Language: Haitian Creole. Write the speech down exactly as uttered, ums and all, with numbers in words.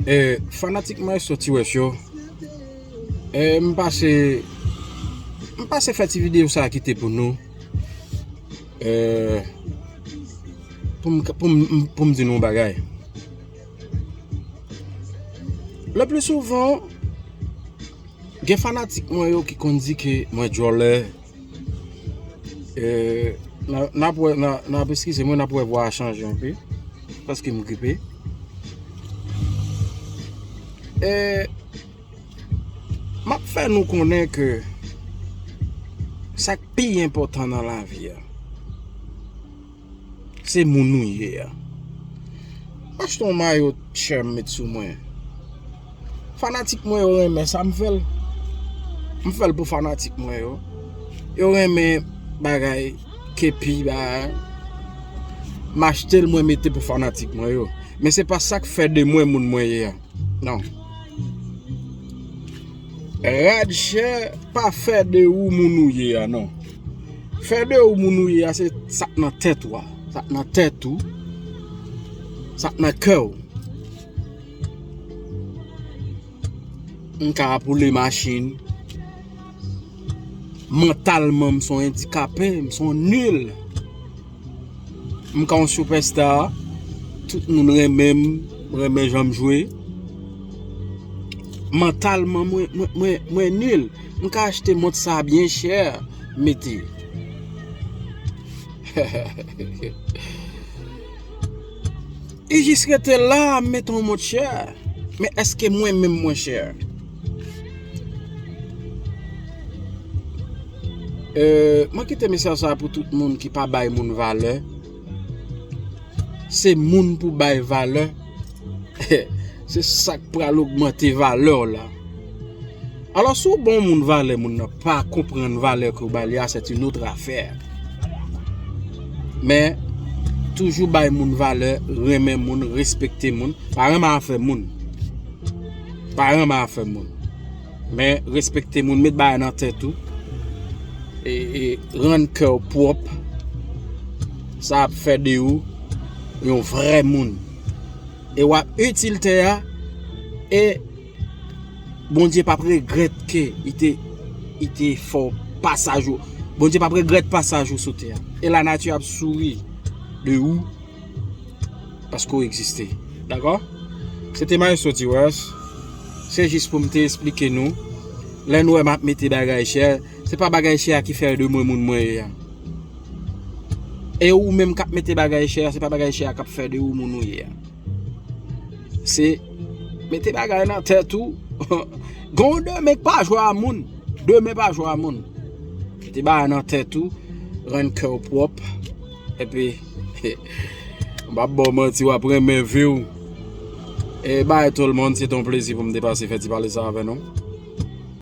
E, fanatik Maestro T-West yo, e, m pase, m pase fè ti videyo sa a kite pou nou. E, pou m, pou m, pou m di nou yon bagay. Le pli souvan, gen fanatik mwen yo ki konn di ke mwen djòlè. E, n a, n ap wè, n a, n ap eskize mwen, n ap wè vwa a chanje yon pe. Paske m gripe. E, m ap fè nou konnen ke sa k pi enpòtan nan lavi a, se moun ou ye a. M achte yon mayo chè m met sou mwen. Fanatik mwen yo renmen sa m fè l. M fè l pou fanatik mwen yo. Yo renmen bagay kepi, bagay. M achte l, mwen mete pou fanatik mwen yo. Men se pa sa k fè de mwen moun mwen ye a. Non. Rad chè pa fè de ou moun ou ye a, non. Fè de ou moun ou ye a, se sa k nan tèt ou a. Sa k nan tèt ou. Sa k nan kè w. M ka ap woule machin. Mantalman, m se yon andikape, m se yon nil. M ka yon sipèsta, tout moun renmen m, renmen jan m jwe. Mantalman, mwen, mwen, mwen, mwen nil. M ka achte mont sa byen chè, mete. I jis rete la, m mete yon mont chè. Men èske mwen menm mwen chè? E, mwen kite mesaj sa pou tout moun ki pa bay moun valè. Se moun pou bay valè. Se sa k pral ogmante valè w la. Alò, si w ba yon moun valè, moun nan pa konprann valè ke w ba li a, c'est une autre affaire. Men, toujou bay moun valè, renmen moun, respekte moun. Pa renmen afè moun. Pa renmen afè moun. Men, respekte moun, met bagay nan tèt ou. E, e rann kè w pwòp. Sa ap fè de ou yon vrè moun. E w ap itil tè a. E Bondye p ap regrèt ke li te, li te fè w pasaj ou. Bondye p ap regrèt pasaj ou sou tè a. E lanati ap souri de ou paske w egziste. Dakò? Se te Maestro T-West. Se jis pou m te esplike nou. Lè nou wè m ap mete bagay chè, se pa bagay chè a ki fè de mwen moun mwen ye a. E ou menm k ap mete bagay chè a, se pa bagay chè a k ap fè de ou moun ou ye a. Se mete bagay nan tèt ou. Gen yon demen k pa jwe a moun. Demen pa jwe a moun. Mete bagay nan tèt ou. Rann kè w pwòp. Epi, m p ap ba w manti, w ap renmen vi w. E bay tout moun, se te yon plezi pou m te pase fè ti pale sa avè nou.